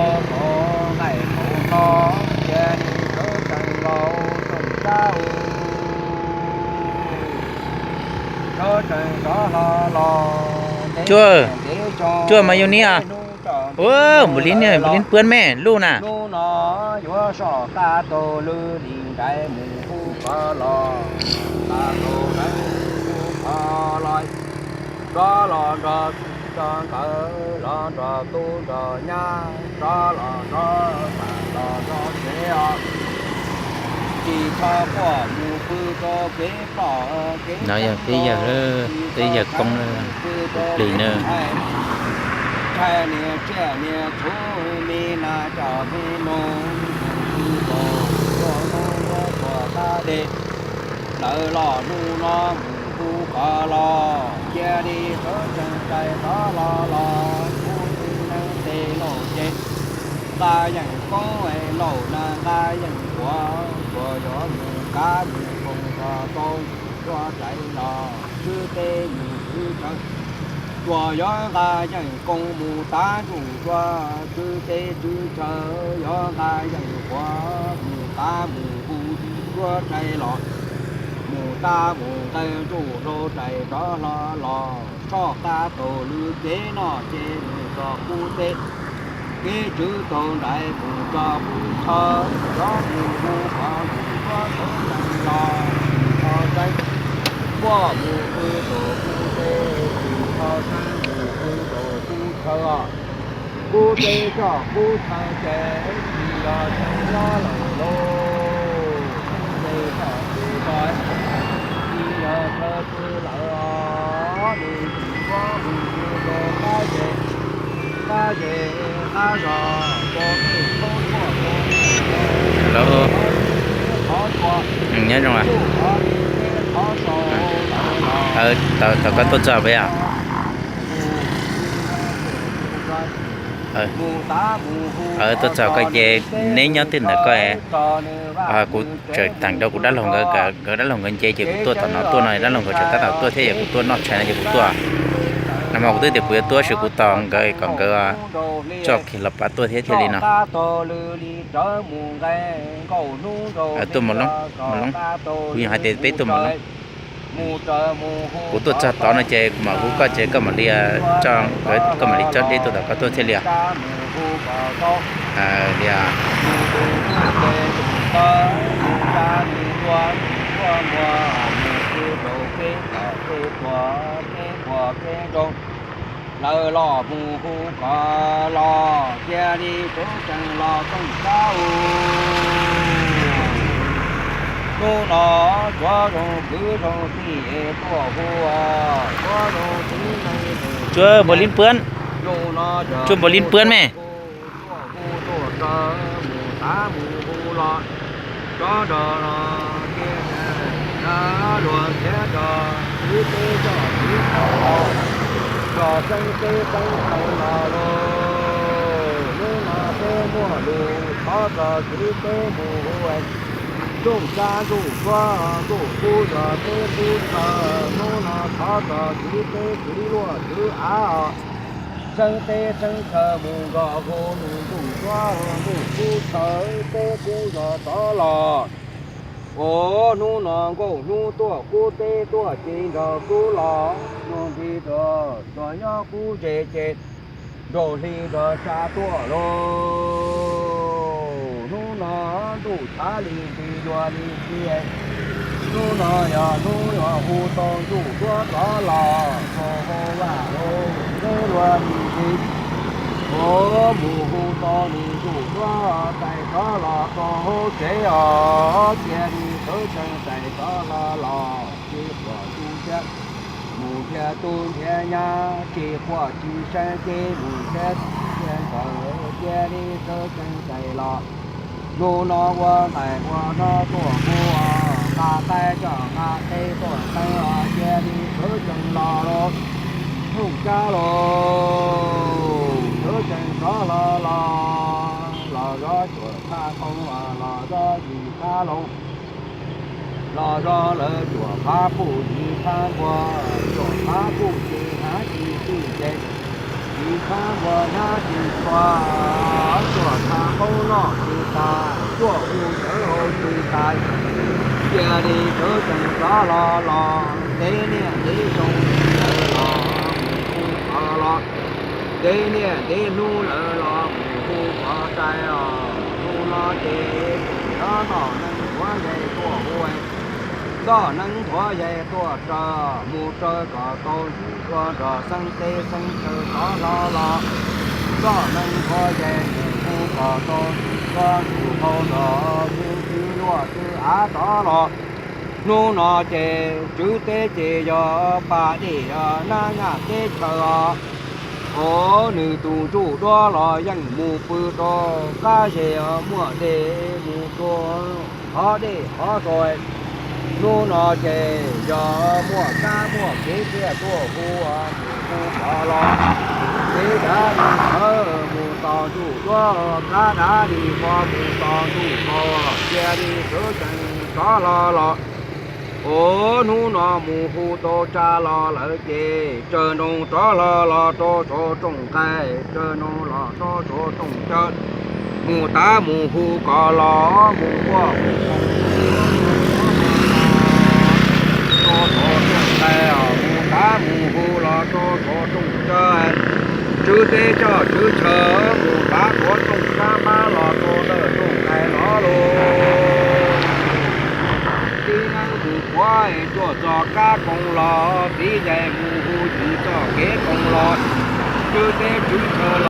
Thaum nqaij thaum hno, cia li sawv tsees los tsoom sab u, sawv tsees rov hlo los ntev, cuaj, ntev xyoo, cuaj mas yug ni a, ntev hnub tso, npum li, npum li puab me luj na. Hnub no yuav soj qab taug lw li nraiv mus kuv qhov los, qab taug lw kuv qhov los, rov los nrog tub nrog nkawm, los nrog tub nrog nyab, rov los nrog pam los nrog tsev os. Tsis txhob quaj mus pw rau kev ploj kev, no yog peb yawg, peb yawg koob pw plig na. Ntshai niag tsiaj niag txhu, me nas coj me noog, pw rau txhua hnub txhua qab dej. Lawv los hnub no mus kuv qhov los, cia li sawv tsees rais rov los los, kuv txiv neeb tes laus ces nqa yeej koob, laus na nqa yeej kuav, tsuas yog mus kav mus koom tso tau ntsuj duab rais los, tswb teb mus tswb chaw, tsuas yog nqa yeej koom mus tav ntsuj duab, tswb teb tswb chaw, yog nqa yeej kuav mus kav mus hu duab rais los, mus tav mus nqaij ntsuj hlauv rais rov hlo los, soj qab taug lw kev noj ces mus txog kuv teb, kev tswv taug nraiv mus txog kuv chaw, rov mus hu qhov ntsuj duab sawv tsees los, mus txog tseeb, muab mus pw rau kuv teb, mus txog tseeb mus pw rau kuv chaw os. Kuv teb coj kuv chaw ces tsis yog chaw nyob lawm lauj, teb coj teb los tsis yog chaw pw lawm os. Nws tsis muab mus pw rau qab zej, qab zej qab zos, rau tej thaub tshuaj rau tej qhov tshuaj, nyob zoo, qhov teb qhov sau lawm los, tau koj tuaj txog peb yom? Tuaj txog koj ces neb nyob twg ntawm koj, kuv tseem teem rau kuv dab laug nkawd, nkawd dab laug nkawd nce ces kuv tuaj tom no tuaj no, dab laug nkawd tseem tab tom tuaj thiab, yog kuv tuaj noj tshais no ces kuv tuaj. Nag hmo kuv twb tias kuv yuav tuaj tab sis kuv tos nkawd kom nkawd tso kiag los pab tuaj thiab thiaj li no. Tuaj Mos Loob, Mos Loob, kuv yog hais tias peb tuaj Mos Loob. Kuv tuaj txog tod no ces kuv mam hu koj ces koj mam li, koj mam li tso deb tuaj tom koj tuaj thiaj li os. Li os. Lawv los mus hu kom los, cia li sawv tsees los txooj sab u. Hnub no tsuav zoo kwv zoo tij tuaj hu, tsuav zoo txiv neej, tsuav npua lib puab, tsuav npua lib puab me. Tuaj hu tuaj tsaws mus tav mus hu los, rov nrog los cia, luag nrhiav nrog kwv teb coj kwv tij los, nrog xeeb teb xeeb chaw los lauj. Hnub no peb muaj lus thov txog kwv teb mus hu, ntuj sab ntuj suab ntuj kub zos teb kub chaw. Hnub no thov txog kwv teb kwv luaj kwv av os, xeeb teb xeeb chaw mus nrog hu mus ntuj suab ntuj kub chaw teb kub zos tod los. Ua hnub no nkauj hnub tuaj kub teb tuaj ces nrog kub los, nug nti rog tsuas nyob kub zes ces nraug hli nrog tsa tuaj lauj. Hnub no ntuj tshav li nti yuav li nti, hnub no yog hnub yuav hu tau ntuj suab rov los, tau hau vaj hau teb luag li nti. Ua mus hu tau nws ntuj suab tais rov los tau hauv tsev os, cia li sawv tsees tais rov los los, tsis quaj tu thiab mus thiab tu nrhiav nyab, tsis quaj tsis seev ces mus thiab tu thiab nkawm, cia li sawv tsees tais los. Hnub no ua nqaij ua hno tuaj hu, nqa qaib coj nqa teb tuaj teev os, cia li sawv tsees los lauj. Ntuj sab lauj, sawv tsees rov los los, los zov cuam phab qoob, los zov yim phab loo, los zov lawv cuam phab puj yim phab npua, cuam phab puj ces hnav tsis txwj ces, yim phab npua hnav tsis txhua. noj tsis tas, cuaj hu sawv hauv tsis tas, cia li sawv tsees rov los los, ntev niaj ntev xyoo lawm los mus hu kov los, ntev niaj ntev hnub lawm los mus hu kov sai os. Hnub no ces tseem nyob Ntxoj Neeb Nthuav Yaig tuaj hu, Ntxoj Neeb Nthuav Yaig tuaj raws, mus raws kom tau ntxim hlub nrog xeeb teb xeeb chaw rov hlo los. Ntxoj Neeb Nthuav Yaig mus hu kom tau ntxim hlub ntuj hau nrog xib hwb luaj xib av rov los. Hnub no ces tswv teb ces yog pas dej nab nyaj teb chaws os. Ov, nws tus ntsuj duab los yeej mus pw rau qab zej, muaj dej mus rau qhov dej qhov tsua. Hnub no ces yog muaj kab muaj kev thiaj tuaj hu, mus hu kov los. Kev dav li sawv mus tos ntsuj duab, kab dav li qhov mus tos ntsuj hau, cia li sawv tsees rov hlo los. Ov, hnub no mus hu tau tsa los lawm ces tsaws nroos rov hlo los rau saum rooj nqaij, tsaws nroos los rau saum rooj caw. Mus tav mus hu kom los mus ua mus rau saum rooj nqaij, mus tav mus hu los rau saum rooj caw. Tswv teb coj tswv chaw mus tav tuav rooj sab pab los rau ntawm rooj nqaij los lauj. Tib neeg mus puav es tuaj txog kab koos los, txiv yaig mus hu yim txoj kev koos los. Tswv teb tswv chaw